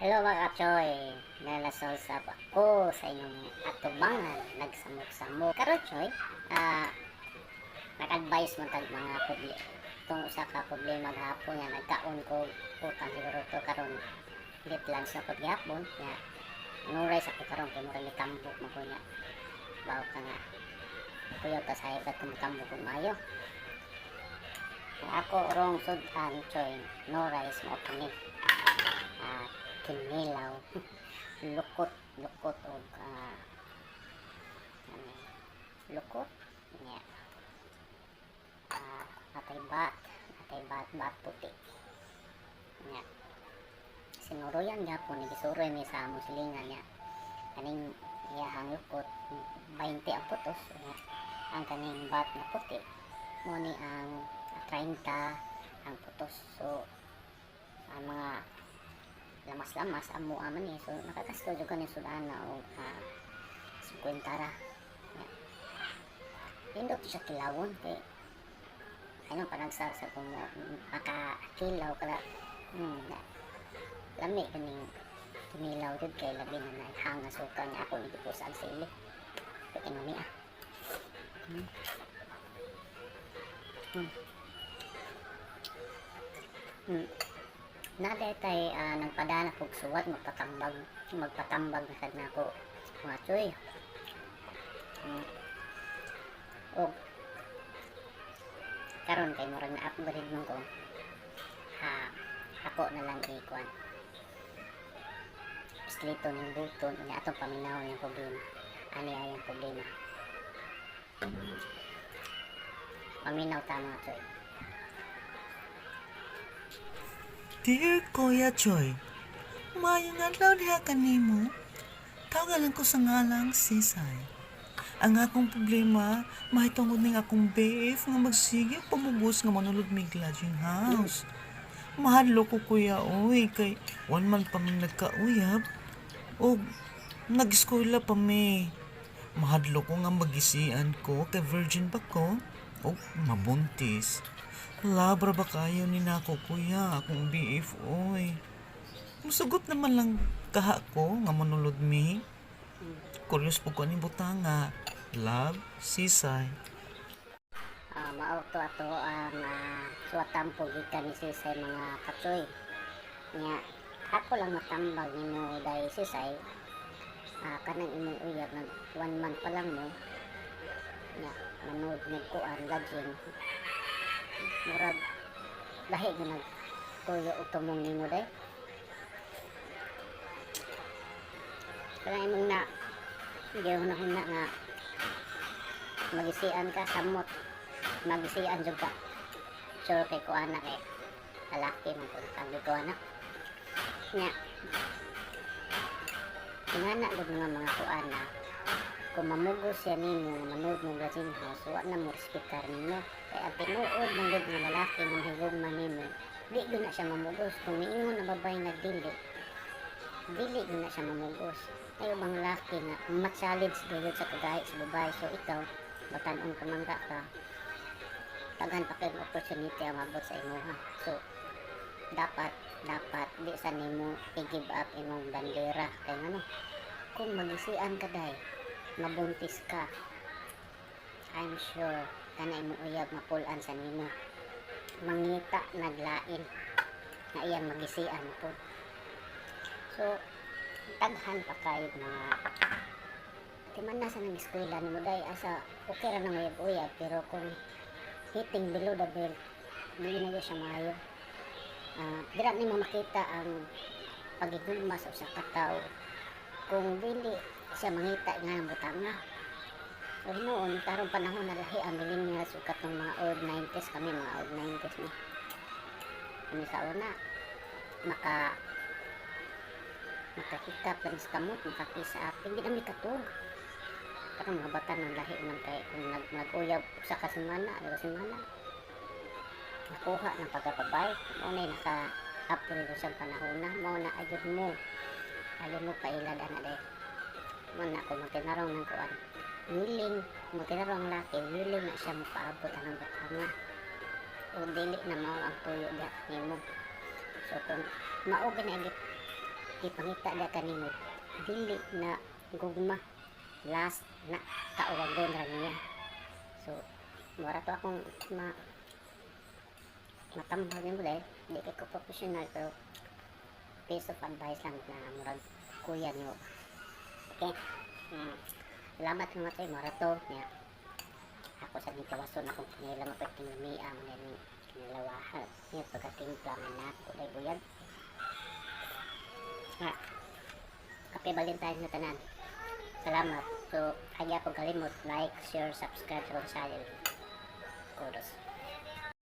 Hello, mga kachoy, nalasol sa ako sa inyong atubangan, nagsamok-samok. Karon, choy, nag-advise mo tag mga tungod sa ka problema gahapon nga nagkaon ko utang siguro to karon, late lunch na ko gihapon nga nuray sa ko karon kay murag litambok man ko nga bawo ka nga kuyaw ta sa high blood kung tambok kog maayo. Ang ako rong sud-an, choy, no rice mo kini. Kinilaw, lukot, lukot og ano, lukot nya, atay bat, atay bat, bat puti nya. Sinuroyan gyapon ni, gisuroy mi sa among silingan nya. Kaning iyahang lukot, 20 ang putos nya. Ang kaning bat nga puti mo ni ang 30 ang putos. So ang mga lamas-lamas amo aman ni, so nakagasto jud kani sudan na og 50 ra nya. Nindot siya kilawon kay ano panagsa sa kung makakilaw kada lami kaning kinilaw jud kay labi na naghang nga suka niya ako ni ang sili. Kay ni ah. Naday tay nagpadana kog suwat, magpatambag, magpatambag na sad nako, mga choy. Og karon kay murag na upgrade man ko ha, ako na lang ikuan slito ng buton unya atong paminawon yung problema ani ay ang problema. Paminaw ta, mga choy. Dear Kuya Choi, maayong adlaw diha kanimo. Tawagan ko sa ngalang Sisay. Ang akong problema, mahitungod ning akong BF nga magsige pamubos nga manulod mig lodging house. Mahadlok ko, kuya, oy, kay one month pa mi nagkauyab o nag-eskwela pa mi. Mahadlok ko nga magisian ko kay virgin pa ko o mabuntis. Labra ba kayo ni nako, kuya, akong BF oy. Musugot naman lang kaha ko nga manulod mi. Curious po ko ni butanga. Love, Sisay. Mao to ato ang suwatampo gikan ni Sisay, mga kachoy. Nya ako lang matambag nimo dahil, Sisay, kanang imong uyab nag one month pa lang mo nya manood nagkuan lodging, murag lahi gyud nag tuyo og tumong nimo day. Kanang imong na gihuna-huna nga magisian ka, samot magisian jud ka. Sure kay kuana kay lalaki man kun kang ko ana nya ingana gud nga mga kuana. Kung mamugos siya nimo nga manood mo lodging house, wa na mo respetar nimo kay ang tinuod man gud nga lalaki nga mahigugma nimo, di gud na siya mamugos. Kung miingon ang babae nga dili, dili gud na siya mamugos. Ay ubang lalaki nga ma-challenge gud sa kagahi sa babae. So ikaw, batan-on ka man ka, daghan pa kayong opportunity ang mabot sa imuha. So dapat dapat di sa nimo i-give up imong bandera kay ngano kung magisian ka day, mabuntis ka, I'm sure kana imong uyab mapulan sa nimo, mangita naglain nga iyang magisian po. So daghan pa kayo mga timan na sa nang eskwela nimo day, asa okay ra nang uyab-uyab, pero kung hitting below the belt, dili na gyud siya maayo. Dira nimo makita ang pagigugma sa usa ka tawo kung dili siya mangita nga ang butanga. So hinuon karong panahon na lahi ang millennials ug katong mga old 90s. Kami mga old 90s ni kami sa una, makahikap lang sa kamot, makakisa apin, di kami katug. Karong mga bata nang lahi man kay kung nag-uyab usa ka semana, 2 semana, nakuha ng pagkababay mao na naka-upgrade sa panahon na mao na. Ayun mo pailad ana day mo na. Kung magtinarong ng kuan, willing magtinarong ang laki, willing na siya mopaabot anang butanga o dili na mao ang tuyo diha nimo. So kung mao gani Ipangita da kanimo, dili na gugma, lust na, kauwagon ra niya. So mura to akong matambag nimo dahil di kay ko professional, pero piece of advice lang na murag kuya nimo. Okay. Salamat mga tay, mura to niya. Ako sa ning kawason akong kanila maperting lamia mo na ning kinalawahan niya pagkatimpla man na ako dahil buyag. Ah, Happy Valentine's na tanan. Salamat. So, ayaw pong kalimot, like, share, subscribe sa akong channel. Kudos.